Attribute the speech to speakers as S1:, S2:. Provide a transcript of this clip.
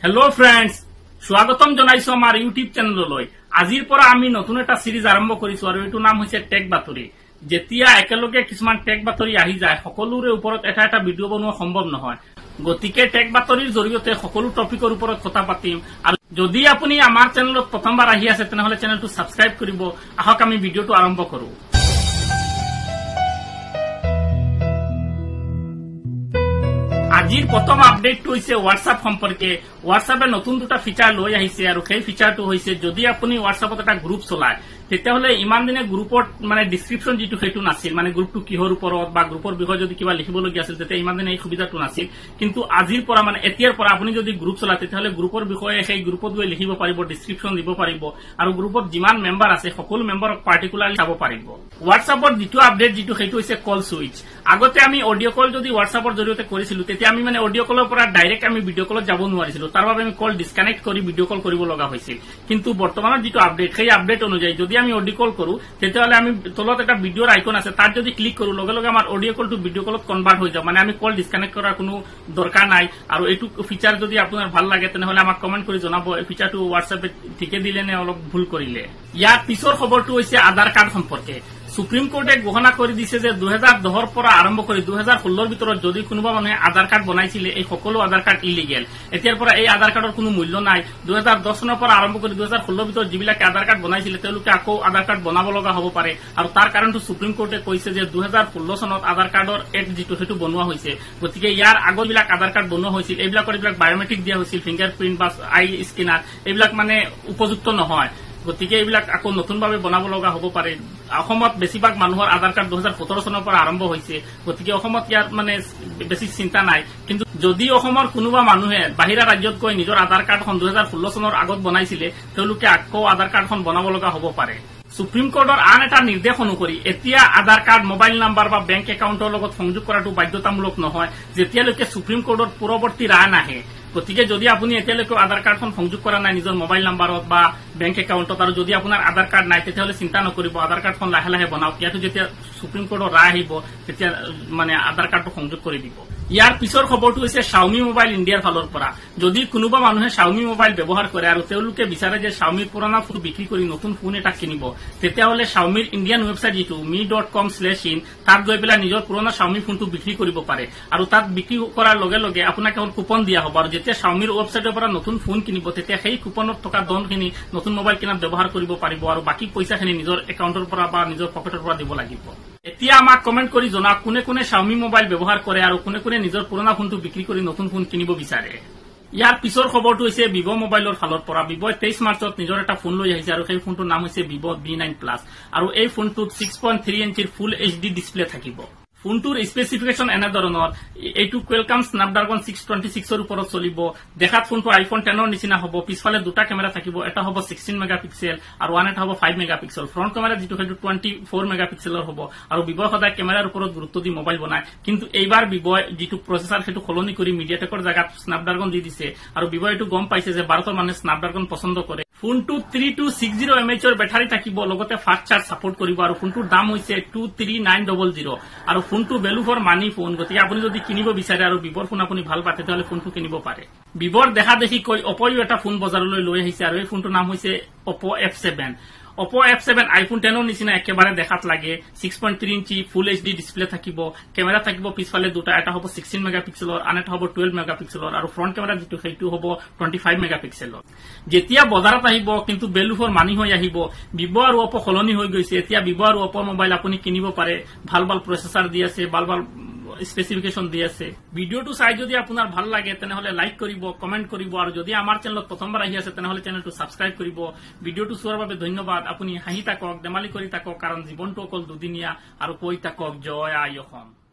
S1: Hello' friends, স্বাগতম জনাইছো আমাৰ ইউটিউব চেনেললৈ। আজিৰ পৰা আমি নতুন এটা চিৰিজ আৰম্ভ কৰিছো আৰু এইটো নাম হৈছে টেক বাতৰি। যেতিয়া একেলগে কিছুমান টেক বাতৰি আহি যায়, সকলোৰে ওপৰত এটা এটা ভিডিঅ' বনোৱা সম্ভৱ নহয়। গতিকে টেক বাতৰিৰ জৰিয়তে সকলো টপিকৰ ওপৰত কথা পাতিম। আৰু যদি আপুনি আমাৰ চেনেলত প্ৰথমবাৰ আহি আছে, তেনেহলে চেনেলটো ছাবস্ক্ৰাইব কৰিব। আহক আমি ভিডিঅ'টো আৰম্ভ কৰো। আজিৰ প্ৰথম আপডেটটো হৈছে হোৱাটছআপ সম্পৰ্কে। হোৱাটছআপে নতুন দুটা ফিচাৰ লৈ আহিছে আৰু সেই ফিচাৰটো হৈছে, যদি আপুনি হোৱাটছআপত এটা গ্ৰুপ চলায়, তেতিয়াহ'লে ইমান দিনে গ্ৰুপত মানে ডিছক্ৰিপশ্যন যিটো সেইটো নাছিল, মানে গ্ৰুপটো কিহৰ ওপৰত বা গ্ৰুপৰ বিষয়ে যদি কিবা লিখিবলগীয়া আছিল, তেতিয়া ইমান দিনে এই সুবিধাটো নাছিল। কিন্তু আজিৰ পৰা, মানে এতিয়াৰ পৰা আপুনি যদি গ্ৰুপ চলায়, তেতিয়াহ'লে গ্ৰুপৰ বিষয়ে সেই গ্ৰুপত গৈ লিখিব পাৰিব, ডিছক্ৰিপশ্যন দিব পাৰিব আৰু গ্ৰুপত যিমান মেম্বাৰ আছে সকলো মেম্বাৰক পাৰ্টিকুলাৰলি চাব পাৰিব। হোৱাটছআপৰ দ্বিতীয় আপডেট যিটো, সেইটো হৈছে কল চুইচ। আগতে আমি অডিঅ' কল যদি হোৱাটছআপৰ জৰিয়তে কৰিছিলো, তেতিয়া আমি মানে অডিঅ' কলৰ পৰা ডাইৰেক্ট আমি ভিডিঅ' কলত যাব নোৱাৰিছিলো। তাৰ বাবে আমি কল ডিছকানেক্ট কৰি ভিডিঅ' কল কৰিব লগা হৈছিল। কিন্তু বৰ্তমানৰ যিটো আপডেট, সেই আপডেট অনুযায়ী যদি আমি অডিঅ' কল কৰো, তেতিয়াহ'লে আমি তলত এটা ভিডিঅ'ৰ আইকন আছে, তাত যদি ক্লিক কৰো, লগে লগে আমাৰ অডিঅ' কলটো ভিডিঅ' কলত কনভাৰ্ট হৈ যাব। মানে আমি কল ডিছকানেক্ট কৰাৰ কোনো দৰকাৰ নাই। আৰু এইটো ফিচাৰ যদি আপোনাৰ ভাল লাগে, তেনেহ'লে আমাক কমেণ্ট কৰি জনাব, এই ফিচাৰটো হোৱাটছএপে ঠিকে দিলে নে অলপ ভুল কৰিলে। ইয়াৰ পিছৰ খবৰটো হৈছে আধাৰ কাৰ্ড সম্পৰ্কে। সুপ্ৰিম কোৰ্টে ঘোষণা কৰি দিছে যে 2010ৰ পৰা আৰম্ভ কৰি 2016ৰ ভিতৰত যদি কোনোবা মানুহে আধাৰ কাৰ্ড বনাইছিলে, এই সকলো আধাৰ কাৰ্ড ইলিগেল। এতিয়াৰ পৰা এই আধাৰ কাৰ্ডৰ কোনো মূল্য নাই। 2010 চনৰ পৰা আৰম্ভ কৰি 2016ৰ ভিতৰত যিবিলাকে আধাৰ কাৰ্ড বনাইছিলে, তেওঁলোকে আকৌ আধাৰ কাৰ্ড বনাব লগা হ'ব পাৰে। আৰু তাৰ কাৰণটো সুপ্ৰিম কোৰ্টে কৈছে যে 2016 চনত আধাৰ কাৰ্ডৰ এক্ট যিটো, সেইটো বনোৱা হৈছে। গতিকে ইয়াৰ আগৰবিলাক আধাৰ কাৰ্ড বনোৱা হৈছিল, এইবিলাকৰ এইবিলাক বায়'মেট্ৰিক দিয়া হৈছিল, ফিংগাৰ প্ৰিণ্ট বা আই স্কেনাৰ, এইবিলাক মানে উপযুক্ত নহয়। গতিকে এইবিলাক আকৌ নতুনভাৱে বনাব লগা হ'ব পাৰে। অসমত বেছিভাগ মানুহৰ আধাৰ কাৰ্ড 2017 চনৰ পৰা আৰম্ভ হৈছে, গতিকে অসমত ইয়াৰ মানে বেছি চিন্তা নাই। কিন্তু যদি অসমৰ কোনোবা মানুহে বাহিৰা ৰাজ্যত গৈ নিজৰ আধাৰ কাৰ্ডখন 2016 চনৰ আগত বনাইছিলে, তেওঁলোকে আকৌ আধাৰ কাৰ্ডখন বনাব লগা হ'ব পাৰে। সুপ্ৰিম কোৰ্টৰ আন এটা নিৰ্দেশ অনুসৰি এতিয়া আধাৰ কাৰ্ড মোবাইল নাম্বাৰ বা বেংক একাউণ্টৰ লগত সংযোগ কৰাটো বাধ্যতামূলক নহয়, যেতিয়ালৈকে সুপ্ৰিম কোৰ্টৰ পৰৱৰ্তী ৰায় নাহে। গতিকে যদি আপুনি এতিয়ালৈকে আধাৰ কাৰ্ডখন সংযোগ কৰা নাই নিজৰ মোবাইল নাম্বাৰত বা বেংক একাউণ্টত, আৰু যদি আপোনাৰ আধাৰ কাৰ্ড নাই, তেতিয়াহ'লে চিন্তা নকৰিব, আধাৰ কাৰ্ডখন লাহে লাহে বনাওক। ইয়াতো যেতিয়া সুপ্ৰিম কোৰ্টৰ ৰায় আহিব, তেতিয়া মানে আধাৰ কাৰ্ডটো সংযোগ কৰি দিব। ইয়াৰ পিছৰ খবৰটো হৈছে শাওমি মোবাইল ইণ্ডিয়াৰ ফালৰ পৰা। যদি কোনোবা মানুহে শাওমি মোবাইল ব্যৱহাৰ কৰে আৰু তেওঁলোকে বিচাৰে যে শাওমিৰ পুৰণা ফোন বিক্ৰী কৰি নতুন ফোন এটা কিনিব, তেতিয়াহ'লে শাওমিৰ ইণ্ডিয়ান ৱেবছাইট যিটো mi.com/in, তাত গৈ পেলাই নিজৰ পুৰণা শাওমি ফোনটো বিক্ৰী কৰিব পাৰে। আৰু তাত বিক্ৰী কৰাৰ লগে লগে আপোনাক এখন কুপন দিয়া হ'ব, আৰু যেতিয়া শাওমিৰ ৱেবছাইটৰ পৰা নতুন ফোন কিনিব, তেতিয়া সেই কুপনত থকা ধনখিনি নতুন মোবাইল কিনাত ব্যৱহাৰ কৰিব পাৰিব আৰু বাকী পইচাখিনি নিজৰ একাউণ্টৰ পৰা বা নিজৰ পকেটৰ পৰা দিব লাগিব। এতিয়া আমাক কমেণ্ট কৰি জনাওক কোনে কোনে শাওমি মোবাইল ব্যৱহাৰ কৰে আৰু কোনে কোনে নিজৰ পুৰণা ফোনটো বিক্ৰী কৰি নতুন ফোন কিনিব বিচাৰে। ইয়াৰ পিছৰ খবৰটো হৈছে ভিভ' মোবাইলৰ ফালৰ পৰা। ভিভ'ই 23 মাৰ্চত নিজৰ এটা ফোন লৈ আহিছে আৰু সেই ফোনটোৰ নাম হৈছে ভিভ' ভি9 প্লাছ। আৰু এই ফোনটোত 6.3 ইঞ্চিৰ ফুল এইচ ডি ডিছপ্লে থাকিব। ফোনটোৰ স্পেচিফিকেশ্যন এনেধৰণৰ, এইটো কুৱেলকাম স্নেপড্ৰাগন 626ৰ ওপৰত চলিব। দেখাত ফোনটো আইফোন 10ৰ নিচিনা হ'ব। পিছফালে দুটা কেমেৰা থাকিব, এটা হ'ব 16 মেগা পিক্সেল আৰু আন এটা হ'ব 5 মেগা পিক্সেল। ফ্ৰণ্ট কেমেৰা যিটো, সেইটো 24 মেগা পিক্সেলৰ হ'ব। আৰু ভিভ'ই সদায় কেমেৰাৰ ওপৰত গুৰুত্ব দি মোবাইল বনায়, কিন্তু এইবাৰ ভিভ'ই যিটো প্ৰচেছাৰ সেইটো সলনি কৰি মিডিয়াটেকৰ জেগাত স্নেপড্ৰাগন দি দিছে। আৰু ভিভ'ই এইটো গম পাইছে যে ভাৰতৰ মানুহে স্নেপড্ৰাগন পচন্দ কৰে। ফোনটো 3260 এম এইচৰ বেটাৰী থাকিব, লগতে ফাষ্ট চাৰ্জ ছাপোৰ্ট কৰিব। আৰু ফোনটোৰ দাম হৈছে 23900। আৰু ফোনটো ভেলু ফৰ মানি ফোন, গতিকে আপুনি যদি কিনিব বিচাৰে আৰু ভিভ'ৰ ফোন আপুনি ভাল পায়, তেতিয়াহ'লে ফোনটো কিনিব পাৰে। ভিভ'ৰ দেখা দেখিকৈ অপ'য়ো এটা ফোন বজাৰলৈ লৈ আহিছে আৰু এই ফোনটোৰ নাম হৈছে অপ' এফ7। অপ' এফ7 আইফোন 10ৰ নিচিনা একেবাৰে দেখাত লাগে। 6.3 inch full H D display থাকিব। কেমেৰা থাকিব পিছফালে দুটা, এটা হ'ব 16 মেগা পিক্সেলৰ, আন এটা হ'ব 12 মেগা পিক্সেলৰ আৰু ফ্ৰণ্ট কেমেৰা যিটো, সেইটো হ'ব 25 মেগা পিক্সেলৰ। যেতিয়া বজাৰত আহিব, কিন্তু ভেলু ফৰ মানি হৈ আহিব। ভিভ' আৰু অপ' সলনি হৈ গৈছে। এতিয়া ভিভ' আৰু অপ'ৰ মোবাইল আপুনি কিনিব পাৰে। ভাল ভাল প্ৰচেছাৰ দি আছে, ভাল ভাল স্পেচিফিকেশ্যন দি আছে। ভিডিঅ'টো চাই যদি আপোনাৰ ভাল লাগে, তেনেহ'লে লাইক কৰিব, কমেণ্ট কৰিব আৰু যদি আমাৰ চেনেলত প্ৰথমবাৰ আহি আছে, তেনেহ'লে চেনেলটো ছাবস্ক্ৰাইব কৰিব। ভিডিঅ'টো চোৱাৰ বাবে ধন্যবাদ। আপুনি হাঁহি থাকক, ধেমালি কৰি থাকক, কাৰণ জীৱনটো অকল দুদিনীয়া। আৰু কৈ থাকক, জয় আই অসম।